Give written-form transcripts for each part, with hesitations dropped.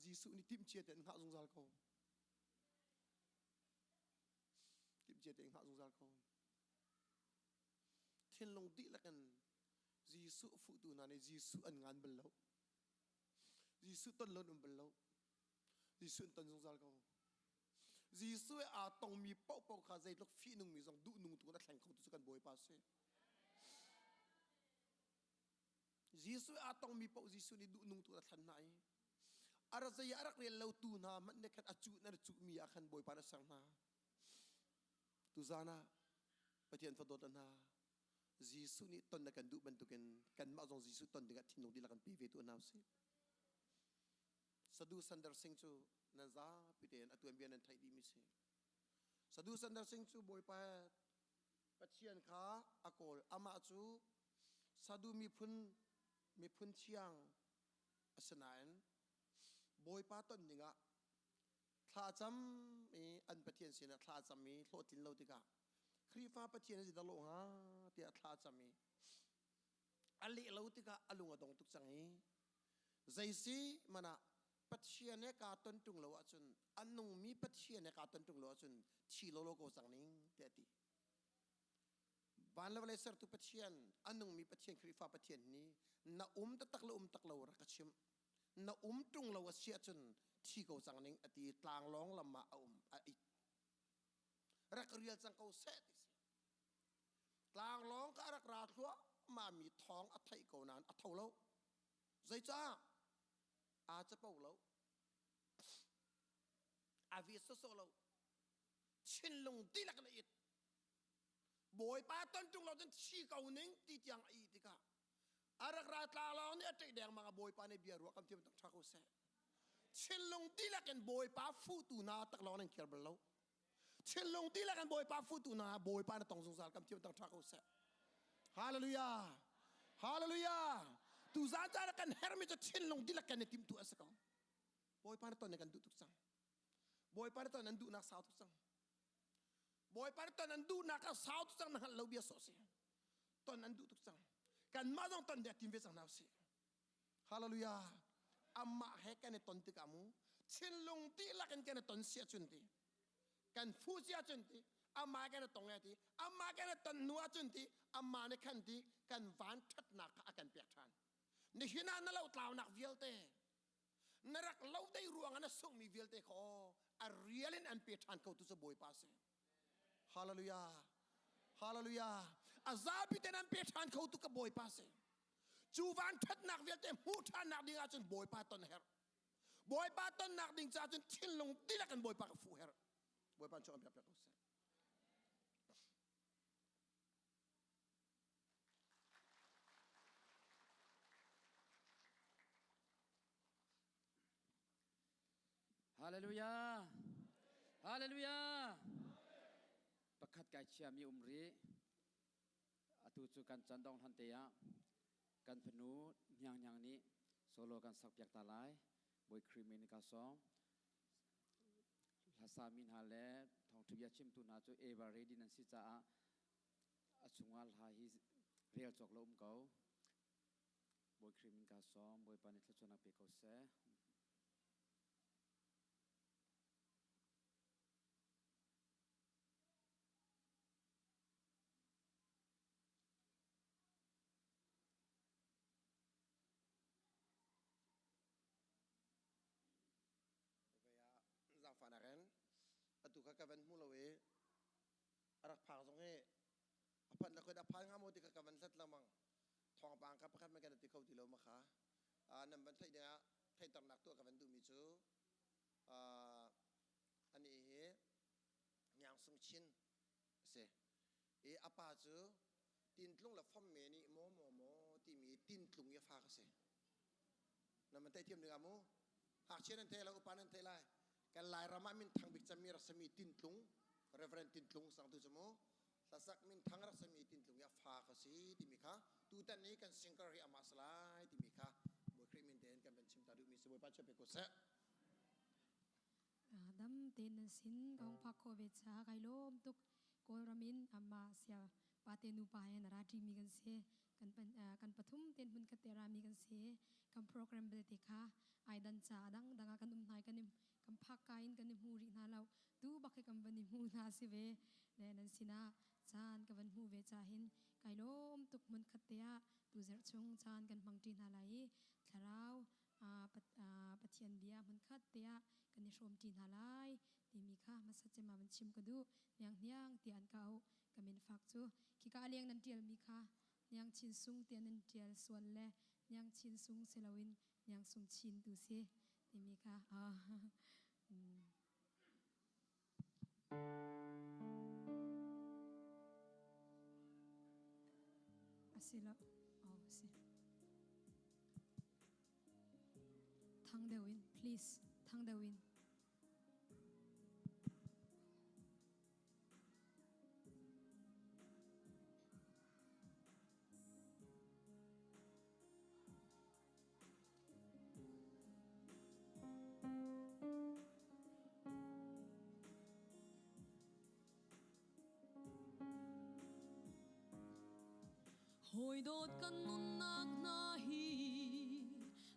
Jesuh nih timhcia tein hngah zungzal ko. Timhcia tein hngah zungzal ko. Thinlung dihlak in Jesuh fuhtu hna nih Jesuh an ngan bal lo. Jesuh ton lo an um bal lo. Jesuh an ton zungzal ko. Jesuh he aa tongmi paohpaoh kha zeitluk fihnungmi zong duhnung tuk in a thleng kho tu cu kan Bawipa a si. Jesuh aa tongmi paoh Jesuh nih duhnung tuk in a thlen hna i a ra zei ah a rak rel lo tu hna hmanh nih khan a cuh na cuhmi ah khan Bawipa na ser hna. Tuzaan ah Pathian fadawt hna Jesuh nih ton na kan duh bantukin kanmah zong Jesuh ton dingah thinlung dihlak kan pe ve tu hna usih. Sadu Sandar Singh cu nan zapi tein a tuanbia nan theih dihmi si. Sadu Sandar Singh cu Bawipa Pathian kha a kawl. Amah cu Sadu miphun miphun thiang a si nain Bawipa ton dingah thla cam i an Pathian sinah thla cam i hlawhtlin lo tikah Khrihfa Pathian a si dah lo hnga tiah thla cam i a leh lo tikah a lung a dong tuk cang i zeisi man ah Pathian he kaa ton ṭung lo ahcun a nungmi Pathian he kaa ton ṭung lo ahcun thi lawlaw ko cang ning tiah a ti. Van le vawlei sertu Pathian, a nungmi Pathian Khrihfa Pathian nih na um taktak le um tak lo rak ka chimh. Na um ṭung lo a si ahcun thi ko cang ning a ti tlanglawng lam ah a um a it. Rak rial cang ko seh ti si. Tlanglawng ka rak ra thluahmah mi thawng a theih ko nain a tho lo. Zeicah? Aa capo lo. A vi sawsawh lo. Thinlung dihlak in a it. Bawipa ton ṭung lo cun thi ko ning ti tiang a ih tikah a rak ra tlanglawng nih a ṭih dengmang a Bawipa nih bia ruah kam thiam tak ṭha ko seh. Thinlung dihlak in Bawipa fuhtu hna taklawng nan kir bal lo. Thinlung dihlak in Bawipa fuhtu hna Bawipa na tong zungzal kam thiam tak ṭha ko seh. Hallelujah. Hallelujah. Tuzaan caan ah kan hermi cu thinlung dihlak kan i timhtu a si ko. Bawipa na ton kan duh tuk cang. Bawipa na ton an duhnak sau tuk cang. Bawipa ton an duhnak a sau tuk cang na hngalh lo bia sawh si. Ton an duh tuk cang. Kanmah zong ton deh tim ve cang hna usih. Hallelujah. Amah he kan i ton tikah mu thinlung dihlak in kan i ton sia cun ti. Kan fu sia cun ti. Amah kan i tong e ti. Amah kan i ton hnu ah cun ti. Amah nih khan ti kan van ṭhatnak kha a kan pek ṭhan. Nihin ah na lo tlaunak vialte na rak lo dei ruangah na sunghmi vialte kha aw a rial in an pe ṭhan ko tu cu Bawipa si. Hallelujah. Hallelujah. A zapi ten an pe ṭhan kho tu ka Bawipa si. Cu van ṭhatnak vialte hmuh ṭhannak ding ahcun Bawipa ton a herh. Bawipa tonnak ding caah cun thinlung dihlak in Bawipa ka fuh herh. Bawipa cu an piak piak ko seh. Hallelujah. Hallelujah. Pakhat kai chiami um ri. Atu cu kan chan dong hlan te ah kan fanu Hniang Hniang nih solo kan sak piak ta lai. Bawi Khrih min ka sawm. Hlasa mi hna le thawngṭha bia chimtu hna cu ever ready nan si caah a chungah hla hi rel cawk lo um ko. Bawi Khrih min ka sawm. Bawipa nih thluachuahnak pe ko seh. Zaangfahnak in atu kha ka van hmu lo i a rak phak zong hi a phanh le khoi dah phan hnga maw ti kha ka van hlat lengmang. Thawngpang kha pakhat man kan ti kho ti lo ma kha. Nan van theih dingah theihternak tuah ka van duhmi cu anih hi Ngiang Sung Chin a si. I a pa cu Tintlung le Fomme nih maw maw maw timi Tintlung i a fa ka si. Nan van theithiam dingah mu. Ngakchia nan thei lo, upa nan thei lai. Kan Lairam ah min thang bik cemmi rak sami Tintlung, Reverend Tintlung sangtu cu mu. Hlasak min thang rak sami Tintlung i a fa ka si timi kha tutan i kan singer hi amah salai timi kha Bawi Khrih min tein kan van chim ta duhmi si Bawipa chia pe ko seh. Dam tein nan sin ka hung phak khawh ve caah kai lawm tuk. Kawlram in amah sia pate nupa he na ra ṭimi kan si. Kan pathum tein hmun khat te rami kan si. Kan program belte kha Ai dan ca dang dang ah kan um hna i kan i kan phak ka in kan i hmu rih hna lo. Tu bak hi kan van i hmu hna si ve. Le nan sinah caan ka van hmuh ve ca hin kai lawm tuk. Hmun khat te ah tu zarh chung caan kan hmang ṭi hna lai i thlarau Pathian bia hmun khat te ah kan i hrawm ṭi hna lai timi kha hmasa cem ah van chim ka duh. Hniang hniang tiah an ka auh. Ka min fak cu khika a leng nan ṭialmi kha Hniang Chin Sung tiah nan ṭial sual le Hniang Chin Sung si loin Hniang Sung Chin tu si timi kha. A si lo. Oh, si. Thang deuh in, please, thang deuh in. Hawi dawt kan nunnak hna hi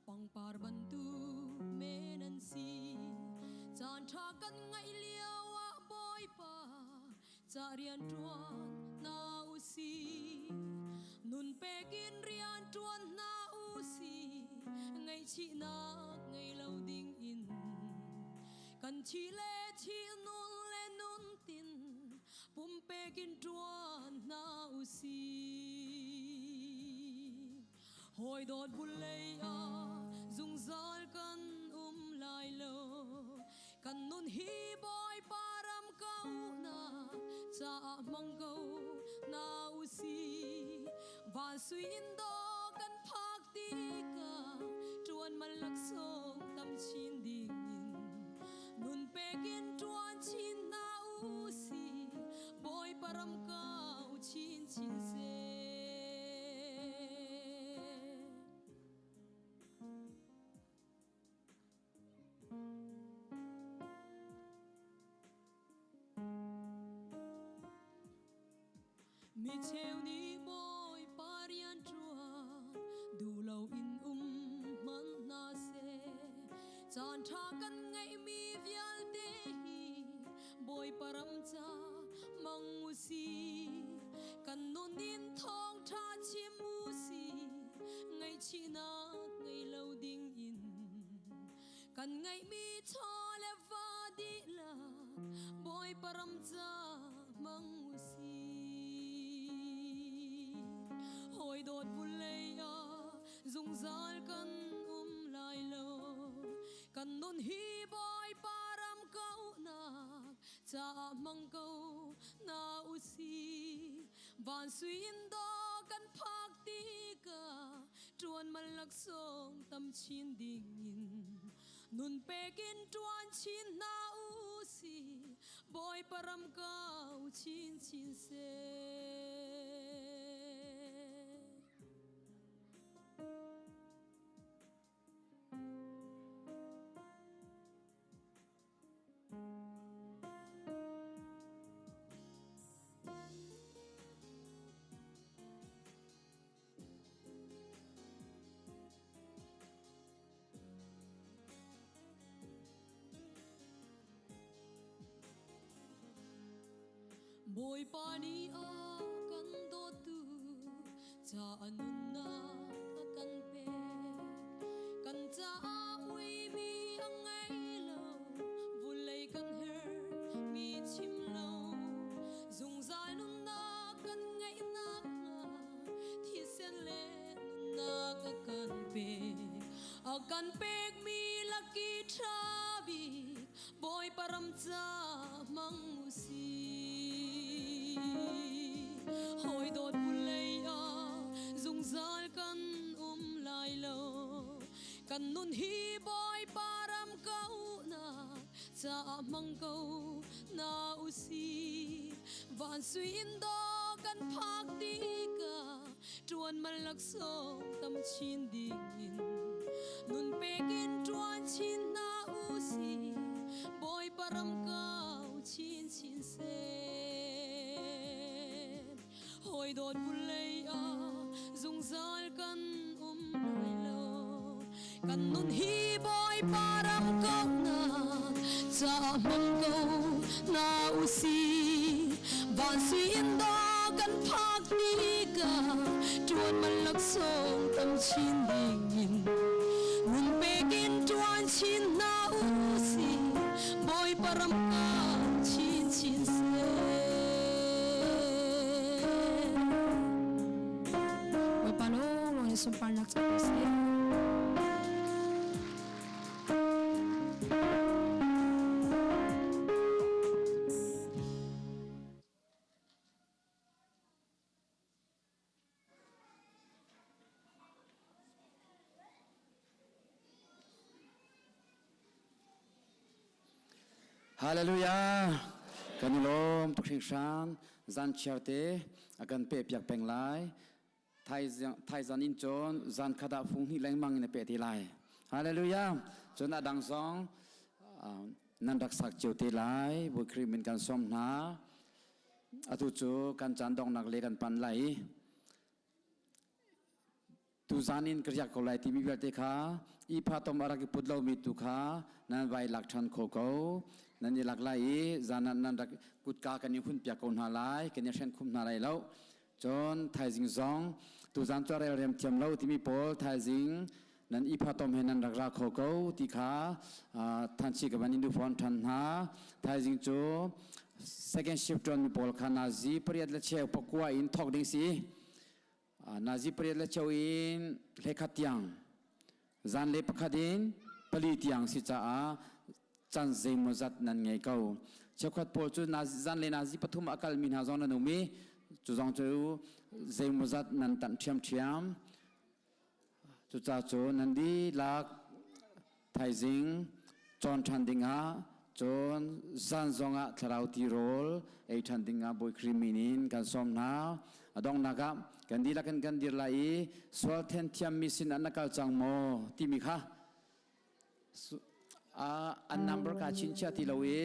pangpar bantuk men an si. Caan ṭha kan ngaih lio ah Bawipa ca rian ṭuan hna u sih. Nun pek in rian ṭuan hna u sih. Ngaihchihnak ngei lo ding in kan thi le thi nun le nun tin pumpek in ṭuan hna u sih. Hawi dawt vulei ah zungzal kan um lai lo. Kan nun hi Bawipa ram kauhnak caah hmang ko hna u sih. Van sui in dawh kan phak tikah ṭuan man laksawng tam chin ding in nun pek in ṭuan chin hna u sih. Bawipa ram kau chinchin seh. Mi cheu nih Bawipa rian ṭuan duh loin um hmanh hna seh. Caan ṭha kan ngeihmi vialte hi Bawipa ram ca mang u sih. Kan nun in thawngṭha chim u sih. Ngaihchihnak ngei lo ding in kan ngeihmi chaw le va dihlak Bawipa ram ca hmang u sih. Hawi dawt vulei ah zungzal kan um lai lo. Kan nun hi Bawipa ram kauhnak caah hmang ko hna u sih. Van sui in dawh kan phak tikah ṭuan man laksawng tam chin ding in nun pek in ṭuan chin hna u sih. Bawipa ram kau chinchin seh. Bawipa nih a kan dawtu ca nunnak a kan pek. Kan caah uimi a ngei lo, vulei kan herh mi chim lo. Zungzal nunnak kan ngeih nakhnga thisen le nunnak a kan pek. A kan pekmi laki ṭha bik Bawipa ram ca hmang u sih. Hawi dawt vulei ah zungzal kan um lai lo. Kan nun hi Bawipa ram kauhnak caah hmang ko hna u sih. Van sui in dawh kan phak tikah ṭuan man laksawng tam chin ding in nun pek in ṭuan chin hna u sih. Bawipa ram kau chinchin seh. Hawi dawt vulei ah zungzal kan um lai lo. Kan nun hi Bawipa Bawipa ram kauhnak caah hmang ko hna usih. Van sui in dawh kan phak tikah ṭuan man laksawng tam chin dingin nun pekin ṭuan chin hna usih. Bawipa ram kau chinchin seh. Bawipa lawnglawng nih sunparnak co ko seh. Hallelujah! Kan i lawm tuk hringhran. Zan chiar te a kan pe piak peng lai. Thaizan in cun zan khat ah fung hnih lengmang in a pe te lai. Hallelujah! Cun a dang zong nan rak sak cio te lai. Bawi Khrih min kan sawm hna. Atu cu kan caan donghnak le kan pan lai i tuzan in ka riak ko lai timi vialte kha i phatom a rak i put lomi tu kha nan vai lak ṭhan kho ko. Nan i lak lai i zan ah nan rak kutka kan i hun piak ko hna lai, kan i hren khum hna lai lo. Cun thaizing zong tuzan cu a relrem thiam lo timi pawl thaizing nan i phatom he nan rak ra kho ko ti kha thanchi ka van in du fawn ṭhan hna. Thaizing cu second shift ṭuan mi pawl kha nazi pariat le cheu pakua in thawk ding si. Nazi pariat le cheu in hlekhat tiang zan le pakhat in pali tiang si caah can zeimawzat nan ngei ko. Cheukhat pawl cu zan le nazi pathum a kalmi hna zong nan um i cu zong cu zeimawzat nan tanh ṭhiamṭhiam. Cucaah cu nan dihlak thaizing cawn ṭhan dingah cun zan zongah thlarau tirawl ei ṭhan dingah Bawi Khrih min in kan sawm hna. A donghnak ah kan dihlak in kan dir lai i sual then thiammi sin ah na kal cang maw timi kha an number ka chinchiah ti lo i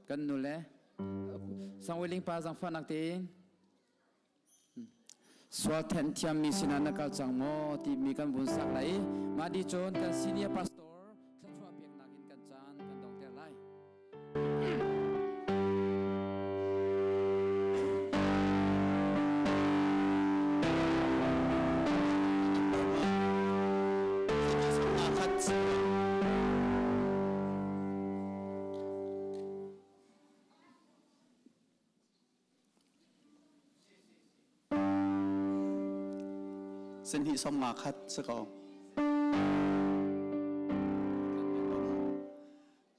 kan nule Sangwiling pa zangfahnak tein Sual thenh thiammi sinah na kal cang maw timi kan vun sak lai i mah dih cun kan senior pastor thluachuah peknak in kan caan kan dongter lai. Senhnih som nga khat si ko.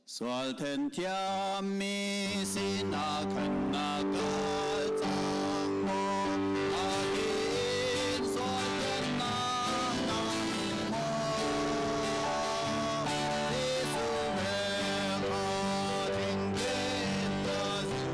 Sual then thiammi sinak khan na kal cang maw? Ahin sual thennak na maw? Jesuh he kha tling tein na zul.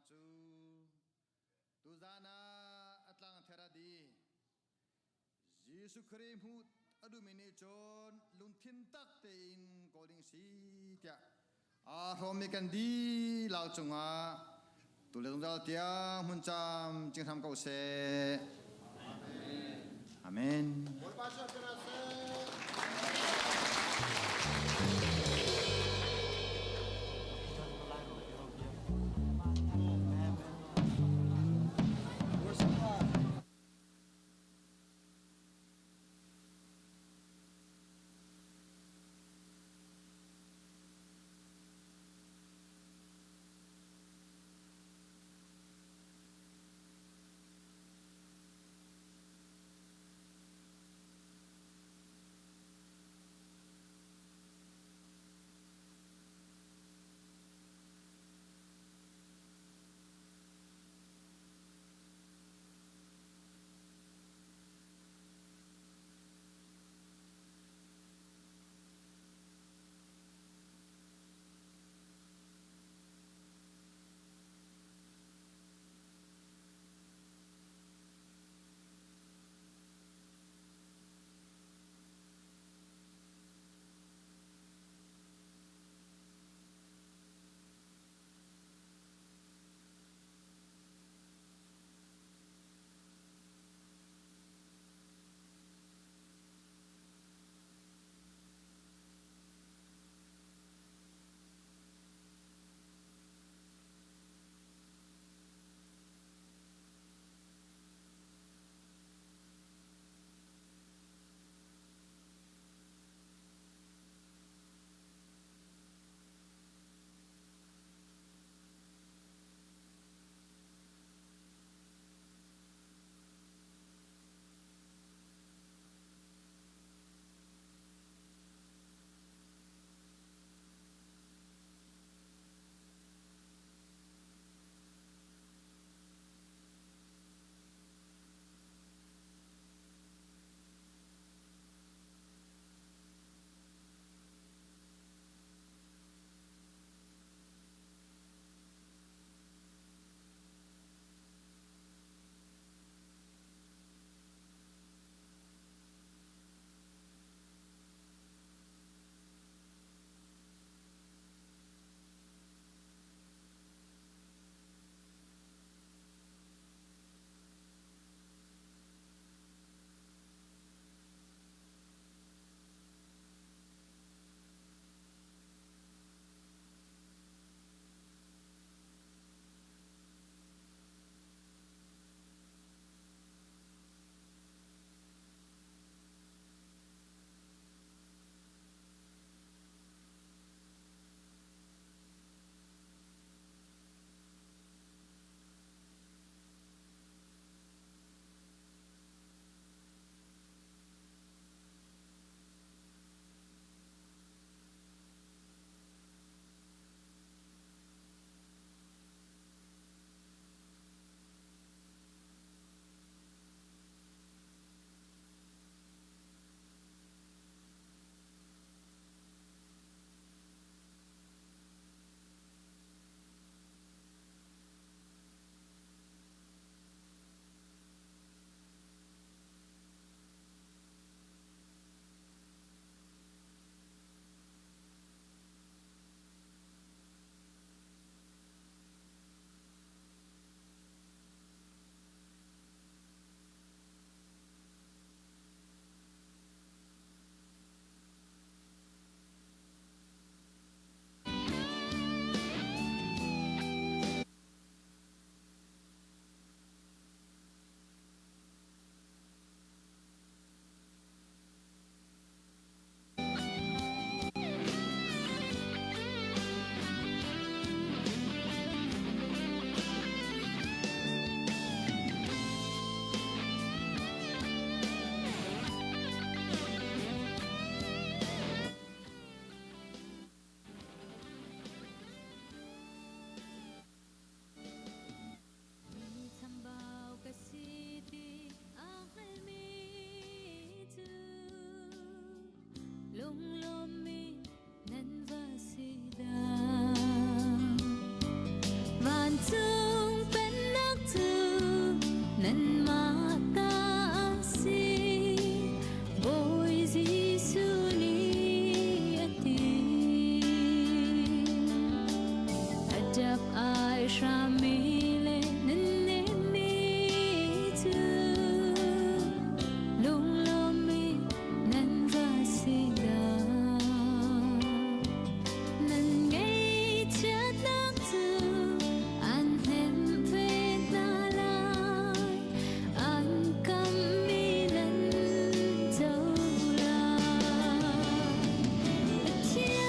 cu tuzan ah a tlang ther a di. Jesuh Khrih hmuh a duhmi nih cun lungthin tak tein kawl ding si tiah aa hrawmmi kan dihlak cungah tu le zungzal tiang hmun cam cinghram ko seh.